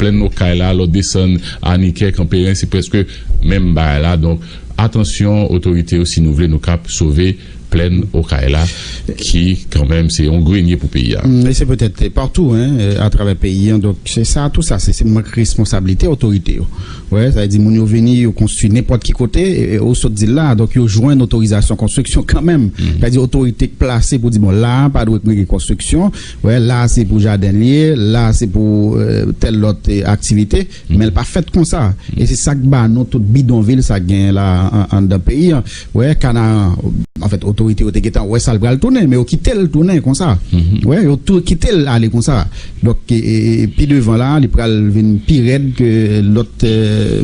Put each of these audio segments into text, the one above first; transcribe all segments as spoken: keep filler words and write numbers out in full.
Plèn Okay la, lè w desann Anikè, Kanperen, se prèske menm bagay la. Donk, atansyon, otorite yo, si nou vle, nou kab sove Plèn Okay la, ki, kanmenm, se yon grenye pou peyi a. Mm, e se petèt patou, en, atravè peyi an. Donk, se sa, tou sa, se, se mank responsablite otorite yo. Wè, sa vle di, moun yo vini, yo konstwi nenpòt ki kote, e, e, ou sot di l la, donk yo jwenn otorizasyon konstriksyon kanmenm. Sa vle di, otorite k plase pou di, bon, la a pa dwe gen konstriksyon, wè, la a se pou jaden l ye, la a se pou, e, tèl lòt, e, aktivite, men l pa fèt konsa. E se sa k ba nou tout bidonvil sa k genyen la an, anndan peyi an. Wè, Kanaran, anfèt, otorite yo te gentan wè sa l pral tounen, men yo kite l tounen konsa. Wè, yo tou kite l ale konsa. Donk, e, e, e, pi devan la, li pral vin pi rèd ke lòt, e,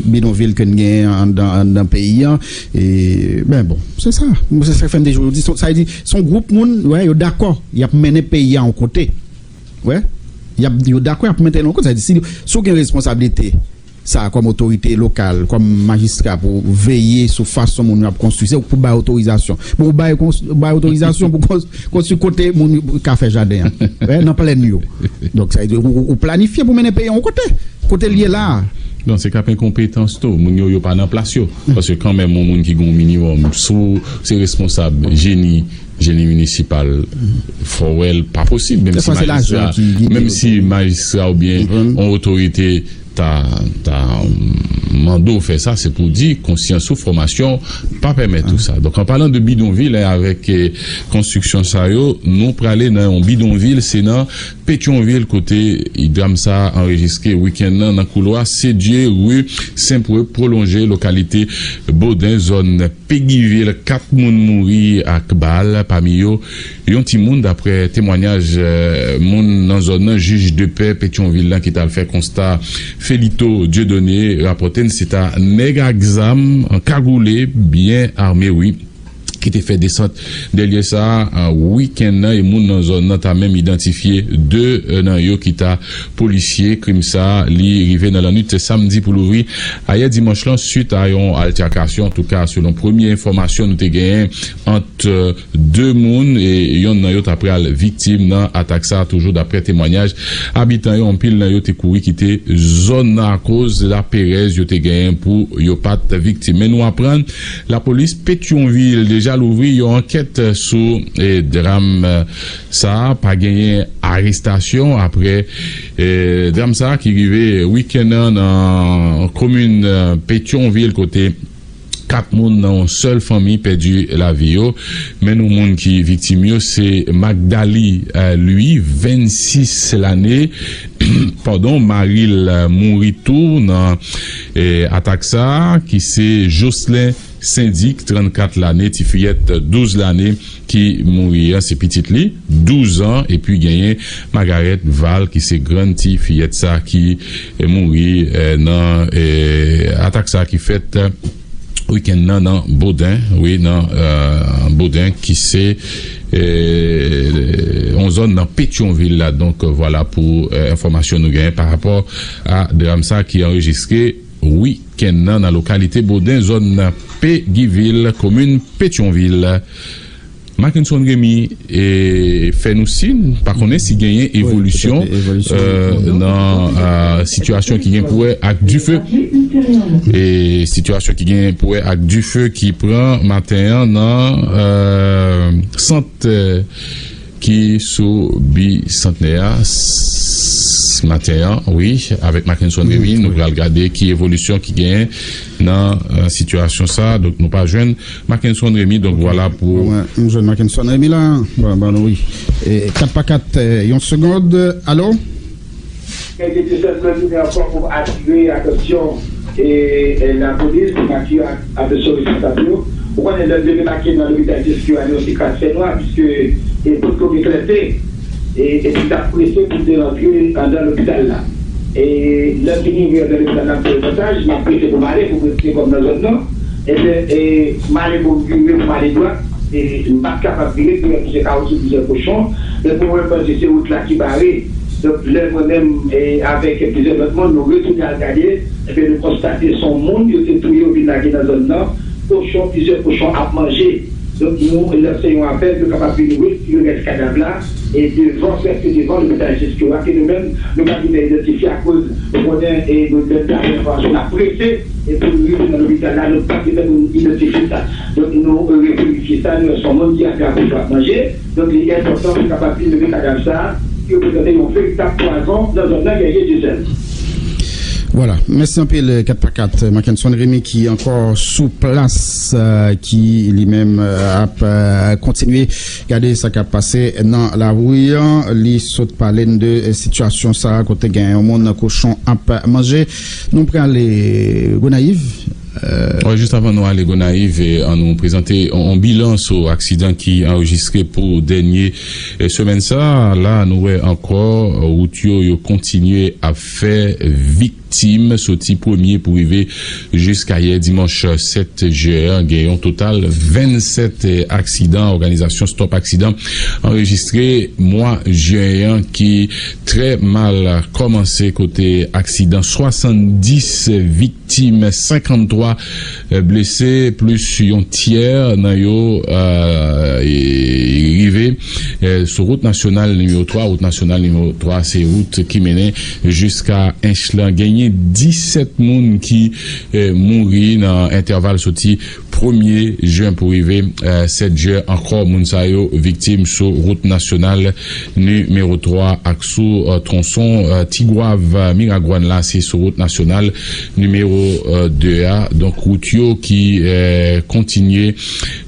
bidonvil ke n genyen anndan, anndan peyi an. E, ben bon, se sa. Mwen, se sa k fè m te jodi. Sa vle di, se yon gwoup moun, wè, yo dakò, y ap mennen peyi a yon kote. Wè, y ap, yo dakò, y ap mennen l yon kote. Sa vle di, si, si w gen responsablite, sa, kòm otorite lokal, kòm majistra pou veye sou fason moun yo ap konstwi, se ou k pou bay otorizasyon. Bon, ou bay kons-, ou bay otorizasyon pou kons-, konstwi kote moun yo ka fè jaden an. Wè, nan plèn yo. Donk, sa vle di, ou, ou, ou planifye pou mennen peyi an yon kote. Kote l ye la a. Non, se k ap enkonpetans tou. Moun yo, yo pa nan plas yo. Paske kanmenm, yon moun ki gen yon minimòm, si w se responsab jeni, jeni minisipal, fò w wè l pa posib, menm si majistra, menm si majistra oubyen yon otorite ta, ta mande w fè sa, se pou di konsyans ou, fòmasyon pa pèmèt ou sa. Donk, an palan de bidonvil, en, avèk, e, konstriksyon sa yo, nou prale nan yon bidonvil, se nan Petyonvil, kote dram sa a anrejistre wikenn nan, nan koulwa Sedye, ri Senpwe, pwolonje lokalite Boden, zòn Pegivil. Kat moun mouri ak bal, pami yo yon timoun, daprè temwanyaj, e, moun nan zòn nan. Jij de pè Petyonvil lan ki t al fè konsta, Felito Dieudonné, rapòte n se ta nèg ak zam, kagoule, byen ame, wi, ki te fè desant dèlyè sa a, a, wikenn nan, e moun nan zòn nan ta menm idantifye de, e, nan yo ki ta polisye. Krim sa a, li rive nan lannwit samdi pou louvri ayè dimanch lan, swit a yon altèkasyon, antouka, selon premye enfòmasyon nou te genyen, ant, e, de moun, e yonn nan yo ta pral viktim nan atak sa a, toujou daprè temwanyaj abitan yo. Anpil nan yo te kouri kite zòn nan akoz laperèz yo te genyen pou yo pa t viktim. Men nou aprann Lapolis Petyonvil deja louvri yon ankèt sou, e, dram, e, sa a. Pa genyen arestasyon aprè, e, dram sa a ki rive wikenn nan, nan komin, e, Petyonvil, kote kat moun nan yon sèl fanmi pèdi lavi yo. Men nou moun ki viktim yo, se Magdalie, e, Louis, vennsis lane, padon, mari l, e, mouri tou nan, e, atak sa a, ki se Jocelyn Sendik, trannkat lane, ti fiyèt douz lane ki mouri an, se pitit li, douz an, epi genyen Margarette Val, ki se grann ti fiyèt sa ki, e, mouri, e, nan, e, atak sa ki fèt, e, wikenn nan, nan Boden, wi, nan, e, Boden, ki se, e, yon zòn nan Petyonvil la. Donk, vwala pou, e, enfòmasyon nou genyen pa rapò a dram sa ki anrejistre wikenn nan, nan lokalite Boden, zòn Pegivil, komin Petyonvil. Mackenson Remy, e, fè nou siy, pa konnen si genyen evolisyon, e, nan, e, sitiyasyon ki gen pou wè ak dife. E sitiyasyon ki gen pou wè ak dife ki pran maten an nan, e, sant, e, ki sou Bisantnè a, s-, maten an, wi, avèk Mackenson Remy, nou pral gade ki evolisyon ki genyen nan, e, sitiyasyon sa a. Donk, nou pa jwenn Mackenson Remy, donk, vwala pou. Mwen, m jwenn Mackenson Remy la. Bon, bon, wi. E, kat pa kat, e, yon segond. Alo? Kèk episòd mwen vini ankò pou atire atansyon e, e lapolis, pou atire atansyon responsab yo. Ou konnen lè m te demake nan lopital Diski a, li yon ti kras fènwa, piske e, pot yo gen klète, e, e m t ap prese pou m te rantre anndan lopital la. E lè m fin rive anndan lopital la, m fè yon montaj, m ap prese pou m ale, pou m retire kò m nan zòn nan. Ebyen, e, m ale pou m vire, pou m ale dwat, e, m pa t kapab vire, plizyè, plizyè kawoutchou, plizyè kochon. Men pou mwen, m panse se wout la ki bare. Donk, lè mwen menm, e, avèk plizyè lòt moun, nou retounen al gade, ebyen, nou konstate se yon moun yo te touye, yo vin lage nan zòn nan. Kochon, plizyè kochon ap manje. Donk, nou lanse yon apèl pou yo kapab vin retire rès kadav la, e devan, prèske devan lopital Jeskyo a, ke nou menm, nou pa t rive idantifye akoz nou konnen e nou menm dapre enfòmasyon n ap prese e pou nou rive nan lopital la, nou pa t rive pou nou idantifye sa. Donk, nou reverifye sa, nou wè se yon moun ki ap fè akouchman ap manje. Donk, li enpòtan pou kapab vin leve kadav sa a, ki reprezante yon veritab pwazon nan zòn nan, Guerrier Dieuseul. Vwala. Mèsi anpil, kat pa kat, Mackenson Remy ki ankò sou plas, eh, ki li menm, eh, ap, eh, kontinye gade sa k ap pase nan lari an. Li sot pale n de, eh, sitiyasyon sa a kote gen yon moun kochon ap manje. Nou prale Gonayiv. Wi, jis avan nou ale Gonayiv, e, an nou prezante yon, yon bilan sou aksidan ki anrejistre pou dènye, e, semèn sa a. La, nou wè ankò, e, wout yo, yo kontinye ap fè viktim, soti premye pou rive jiska yè dimanch sèt jen an. Gen yon total vennsèt, e, aksidan. Òganizasyon Stop Aksidan anrejistre mwa jen an ki trè mal kòmanse kote aksidan swasanndis viktim, senkanntwa, eh, blese, plis yon tyè nan yo, eh, e, rive, eh, sou wout nasyonal nimewo twa. Wout nasyonal nimewo twa, se wout ki mennen jiska Ench lan. Genyen disèt moun ki, eh, mouri nan entèval soti premye jen pou rive, eh, sèt jen. Ankò, moun sa yo viktim sou wout nasyonal nimewo twa ak sou, eh, twonson, eh, Tigwav, eh, Miragwàn la, se sou wout nasyonal nimewo, eh, de a. Donk, wout yo ki, eh, kontinye,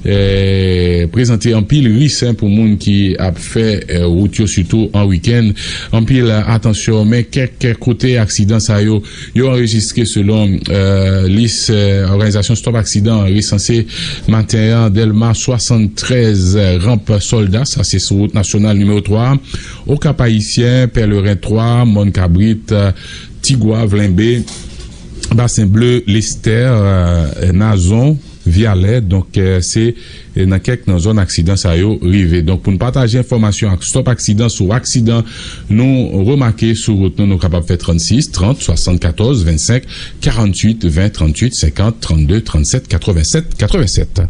eh, prezante anpil ris, en, pou moun ki ap fè, eh, wout yo, sitou an wikenn. Anpil, eh, atansyon, men kèk kote aksidan sa yo, yo anrejistre selon, eh, lis, eh, òganizasyon Stop Aksidan resanse maten an. Dèlma swasanntrèz, eh, Ranp Sòlda, sa se sou wout nasyonal nimewo twa. Okap Ayisyen, Pèleren twa, Mòn Kabrit, eh, Tigwav, Lenbe, Basen Ble, Lestè, eh, Nazon, Vyalè. Donk, eh, se, eh, nan kèk nan zòn aksidan sa yo rive. Donk, pou n pataje enfòmasyon ak Stop Aksidan sou aksidan nou remake sou wout nou, nou kapab fè trannsis, trant, swasannkatòz, vennsenk, karanntuit, ven, tranntuit, senkant, trannde, trannsèt, katrevennsèt, katrevennsèt.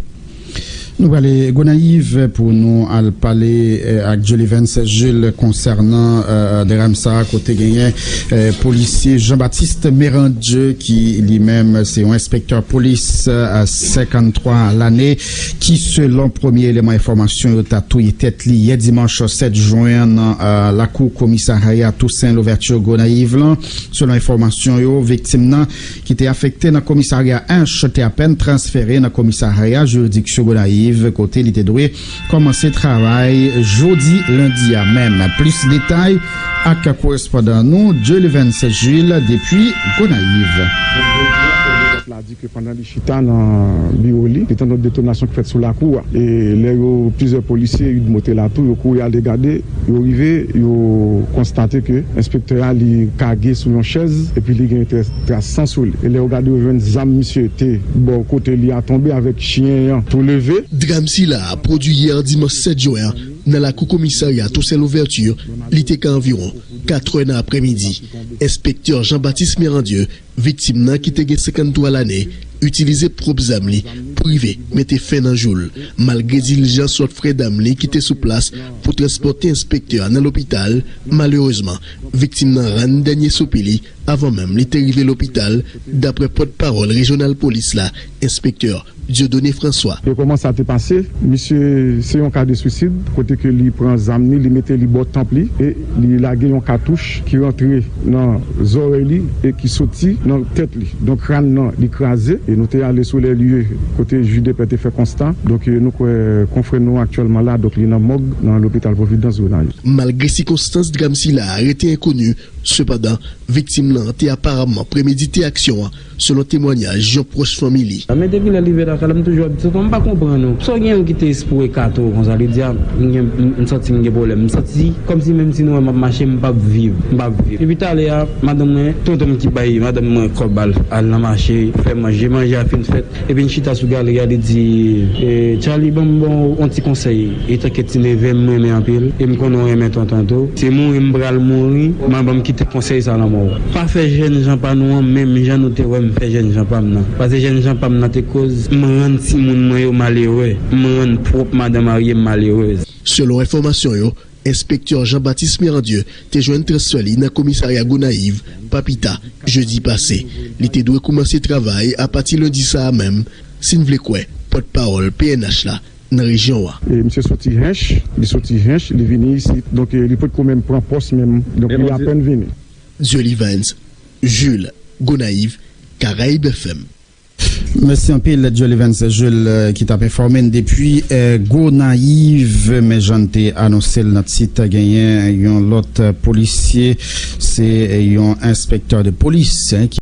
Nou prale Gonayiv pou nou al pale, eh, ak Jolivens Jules konsènan, eh, dram sa a, kote genyen, eh, polisye Jean Baptiste Mérandieu ki li menm se yon enspektè polis, eh, senkanntwa lane, ki selon premye eleman enfòmasyon yo ta touye tèt li yè dimanch sèt jen an nan, eh, lakou komisarya Toussaint Louverture Gonayiv lan. Selon enfòmasyon yo, viktim nan ki te afekte nan komisarya Ench te apèn transfere nan komisarya jiridiksyon Gonayiv, kote li te dwe kòmanse travay jodi lendi a menm. Plis detay ak korespondan nou, Dieulevense Jules, depi Gonayiv. La di ke pandan li chita nan biwo li, te tande detonasyon ki fèt sou lakou a. E lè yo, plizyè polisye, UDMO te la tou, yo kouri ale gade, yo rive, yo konstate ke enspektè a, li kage sou yon chèz, epi li gen tra-, tras san sou li. E lè yo gade, yo jwenn zam misye te bò kote li a tonbe avèk chen an tou leve. Dram sila a pwodui yè dimanch sèt jen an nan lakou komisarya Toussaint Louverture, li te ka anviwon katrè nan aprèmidi. Enspektè Jean Baptiste Mérandieu, viktim nan ki te gen senkanntwa lane, itilize pwòp zam li pou rive mete fen nan jou l. Malgre dilijans lòt frè dam li ki te sou plas pou transpòte enspektè a nan lopital, malerezman, viktim nan rann dènye soupi li avan menm li te rive lopital, daprè pòtpawòl rejyonal polis la, enspektè Dieudonné François. E kòman sa te pase? Misye, se yon ka de swisid, kote ke li pran zam li, li mete li bò tanp li, e li lage yon katouch ki rantre nan zòrèy li e ki soti nan tèt li. Donk, kràn nan, li kraze, e nou te ale sou lè lye kote jij de pè te fè konsta. Donk, e, nou kwè konfrè nou aktyèlman la, donk, li nan mòg, nan lopital Providence Gonayiv. Malgre sikonstans dram sila a rete enkoni, sepandan, viktim nan te aparamman premedite aksyon an, selon temwanyaj yon pwòch fanmi li. Men depi lè li rive lakay la, m toujou ap di, "Tonton, m pa konprann ou. Sa w gen yon ki te espou ekato konsa?" Li di, "A, m gen, m, m santi m gen pwoblèm. M santi kòmsi menm si nou wè m ap mache, m p ap viv. M p ap viv." Epi talè a, madanm mwen, tonton m ki bay madanm mwen kòb al, al nan mache, fè manje. Manje a fin fèt. Epi n chita sou galri a, li di, e, "Charly, ban m, ban w yon ti konsèy. Etanke ti neve m, m renmen anpil. E m konnen w renmen tonton tou. Se mouri m pral mouri, m a ban m kite konsèy sa nan men w. Pa fè jènjan pa nou an menm jan nou te wè m fè jènjan pa m nan. Paske jènjan pa m nan te koz m rann timoun mwen yo malere. M rann pwòp madan marye m malerèz." Selon enfòmasyon yo, Enspektè Jean Baptiste Mirandieu te jwenn transfè li nan komisarya Gonayiv pa pita jedi pase. Li te dwe koumanse travay apati lendi sa a menm, si n vle kwè pòtpawòl P N H la nan rejyon an. E misye soti Hench, li soti Hench, li vini isit. Donk, e, li potko menm pran pòs menm. Donk, li apèn vini. Dieu Livens, Jules, Gonayiv, Caraïbes F M. Mèsi anpil, Dieu Livens Jules, eh, ki t ap enfòme n depi, eh, Gonayiv. Men jan n te anonse l nan tit, genyen yon lòt, eh, polisye, se, eh, yon enspektè de polis, eh, ki